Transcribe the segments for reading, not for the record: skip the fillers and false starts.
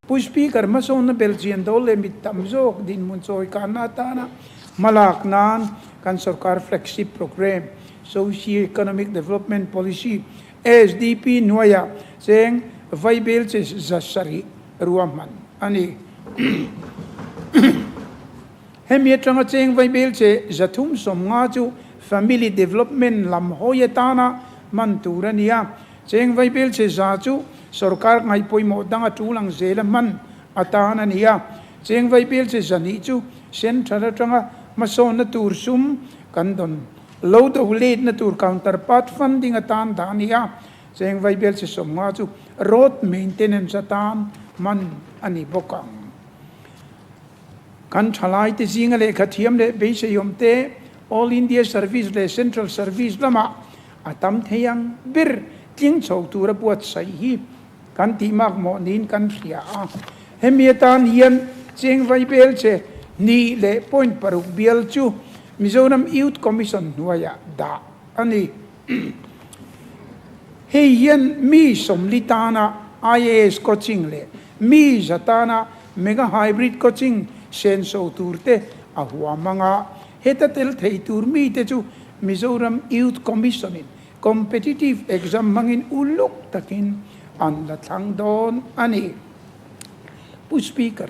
Pu Speaker, hmasawnna belhchian dawl leh mit tam zawk dinhmun chawikanna atana hmalak nan kan sorkar flagship programme Socio-Economic Development Policy, SDP, hnuaiah cheng vaibel che 700 ruahman a ni. Hemi atanga cheng vaibel che 350 chu Family Development lam hawi atana hman tur a ni a. Cheng vaibel che 100 chu sorkar ngaihpawimawh dang a tul ang zela hman atan a ni a. Cheng vaibel che 200 chu Central atanga hmasawnna tur sum kan dawn lo do letna tur counterpart funding atan dah a ni a. Cheng vaibel che 50 chu road maintenance atan hman a ni bawk ang. Kan thalaite zinga lehkha thiam leh beiseiawm te All India Service leh Central Service lamah a tam thei ang ber tling chho tura buatsaih hi kan tih mak mawh niin kan hria a. Hemi atan hian cheng vaibel che hnih leh point paruk bial chu Mizoram Youth Commission hnuaiah dah a ni. Hei hian mi 40 tana IAS coaching leh mi 100 tana Mega Hybrid Coaching senso tur te a huam anga heta tel thei tur mite chu Mizoram Youth Commission in Competitive Exam hmangin uluk takin an la thlang dawn a ni. Pu Speaker,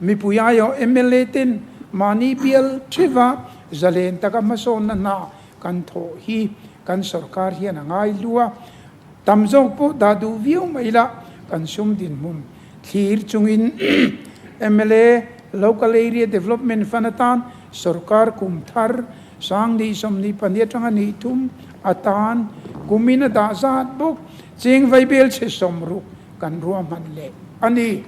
mipui aiawh mla ten mahni bial theuha zalen taka hmasawnna hna kan thawh hi kan sorkar hian a ngai hlu a, tam zawk pawh dah duh viau mai la kan sum dinhmun thlir chungin mla Local Area Development Fund atan sorkar kum thar 2024 atanga 23 atan kumin a dah zat bawk cheng vaibel chhe 60 kan ruahman leh a ni.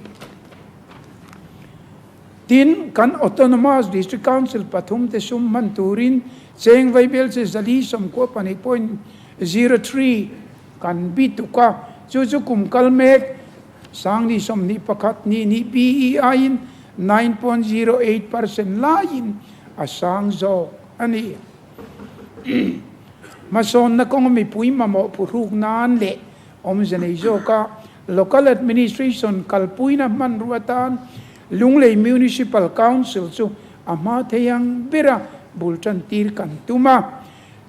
Tin, kan Autonomous District Council pathum te sum hman turin cheng vaibel che 492.03 kan bi tuk a, chu chu kum kal mek 2021 ni ni BEI in 9.08% laiin a sang zawk a ni. Hmasawnna kawnga mipui mamawh phuhruk nan leh awmze nei zawka Local Administration kalpuina hmanrua atan Lunglei Municipal Council chu a hma thei ang bera bul tan tir kan tum a.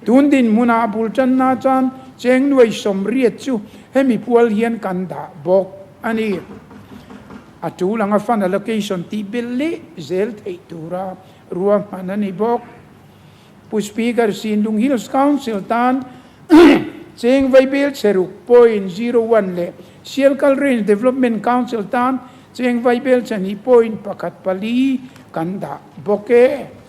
Tun dinhmunah bul tanna chuan cheng nuai 80 chu hemi pual hian kan dah bawk a ni. A tul anga fund allocation tih belh leh zel theih tura ruahman a ni bawk. Pu Speaker, Sinlung Hills Council tan cheng vaibel che 6.01 leh Sialkal Range Development Council tan cheng vaibel che 2.14 kan dah bawk e.